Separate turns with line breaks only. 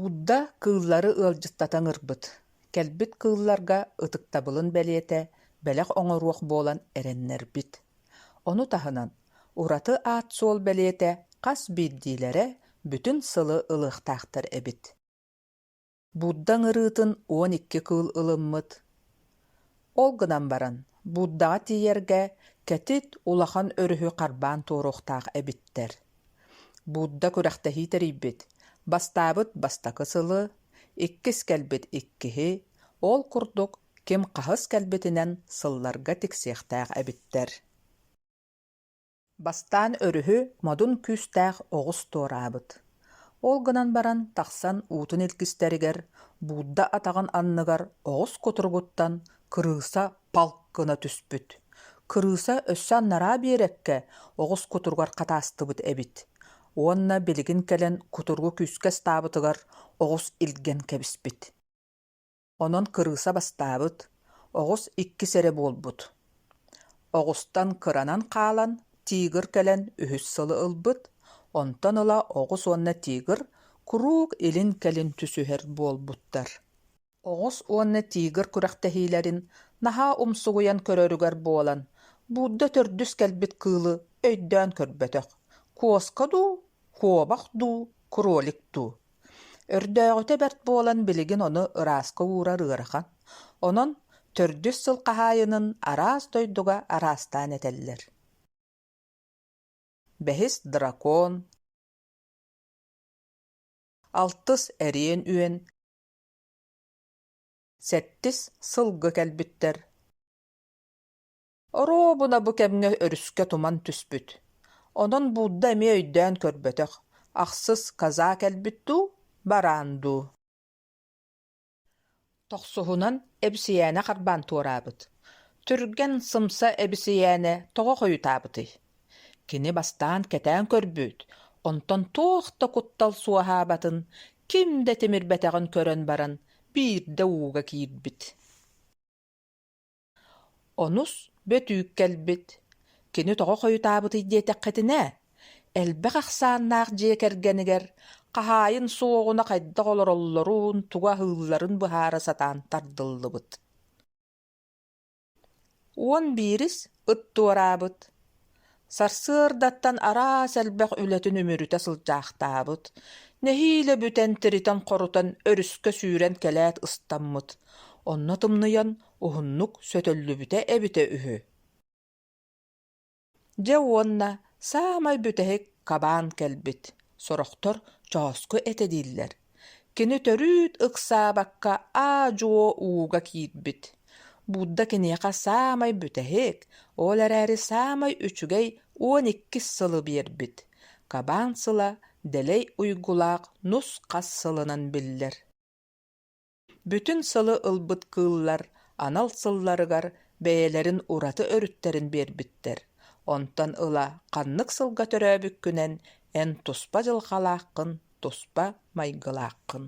Будда кыыллары ыалдьыттата ыҥырбыт, кэлбит кыылларга ытыктабылын бэлиэтэ бэлэх оҥоруох буолан эрэннэрбит. Ону таһынан, ураты аат-суол бэлиэтэ хас биирдиилэрэ бүтүн сылы ылыахтаахтар эбит. Будда ыҥырыытын 12 кыыл ылыммыт. Ол гынан баран, Буддаҕа тиийэргэ кэтит улахан өрүһү харбаан туоруохтаах эбиттэр. Будда күрэхтэһии тэрийбит, бастаабыт бастакы сылы, иккис кэлбит иккиһи, ол курдук ким хаһыс кэлбитинэн сылларга тиксиэхтээх эбиттэр. Бастаан өрүһү модун күүстээх оҕус туораабыт. Ол гынан баран тахсан уутун илгистэригэр Будда атаҕын анныгар оҕус кутуругуттан кырыыса палк гына түспүт. Кырыыса өссө анараа биэрэккэ оҕус кутуругар хатаастыбыт эбит. Уонна билигин кэлэн кутуругу күүскэ ыстаабытыгар оҕус илгэн кэбиспит. Онон кырыыса бастаабыт, оҕус иккис эрэ буолбут. Оҕустан кыранан хаалан, тигр кэлэн үһүс сылы ылбыт, онтон ыла оҕус уонна тигр куруук илин-кэлин түсүһэр буолбуттар. Оҕус уонна тигр күрэхтэһиилэрин наһаа умсугуйан көрөрүгэр буолан, Будда төрдүс кэлбит кыылы өйдөөн көрбөтөх, куоска дуу, куобах дуу, кролик дуу. Өрдөөҕүтэ бэрт буолан билигин ону ырааска уурар ыарахан, онон төрдүс сыл хаһаайынын араас дойдуга араастаан этэллэр. Бэһис дракон, алтыс эриэн үөн, сэттис сылгы кэлбиттэр. Оруобуна бу кэмҥэ өрүскэ туман түспүт. Онон Будда эмиэ өйдөөн көрбөтөх, ахсыс коза кэлбит дуу, бараан дуу. Тохсуһунан эбисийээнэ харбаан туораабыт. Түргэн, сымса эбисийээнэ тоҕо хойутаабытый? Кини бастаан кэтээн көрбүт, онтон туох да куттал суоһаабатын, ким да тимирбэтэҕин көрөн баран, биирдэ ууга киирбит. Онус бөтүүк кэлбит. Кини тоҕо хойутаабытый диэтэххитинэ, элбэх ахсааннаах дьиэ кэргэнигэр хаһаайын суоҕуна хайдах олороллорун, тугу аһыылларын быһаара сатаан тардыллыбыт. 11-ис ыт туораабыт. Сарсыардаттан араас элбэх үлэтин үмүрүтэ сылдьаахтаабыт, нэһиилэ бүтэн тиритэн-хорутан өрүскэ сүүрэн кэлээт ыстаммыт, онно тымныйан уһуннук сөтөллүбүтэ эбитэ үһү. Дьэ уонна саамай бүтэһик кабаан кэлбит, сорохтор чооску этэ дииллэр. Кини төрүүт ыксаабакка аа-дьуо ууга киирбит. Будда киниэхэ саамай бүтэһик, ол эрээри саамай үчүгэй 12 сылы биэрбит. Кабаан сыла дэлэй уйгулаах нус-хас сылынан биллэр. Бүтүн сылы ылбыт кыыллар анал сылларыгар бэйэлэрин ураты өрүттэрин биэрбиттэр, онтон ыла ханнык сылга төрөөбүккүнэн эн туспа дьылҕалааххын, туспа майгылааххын.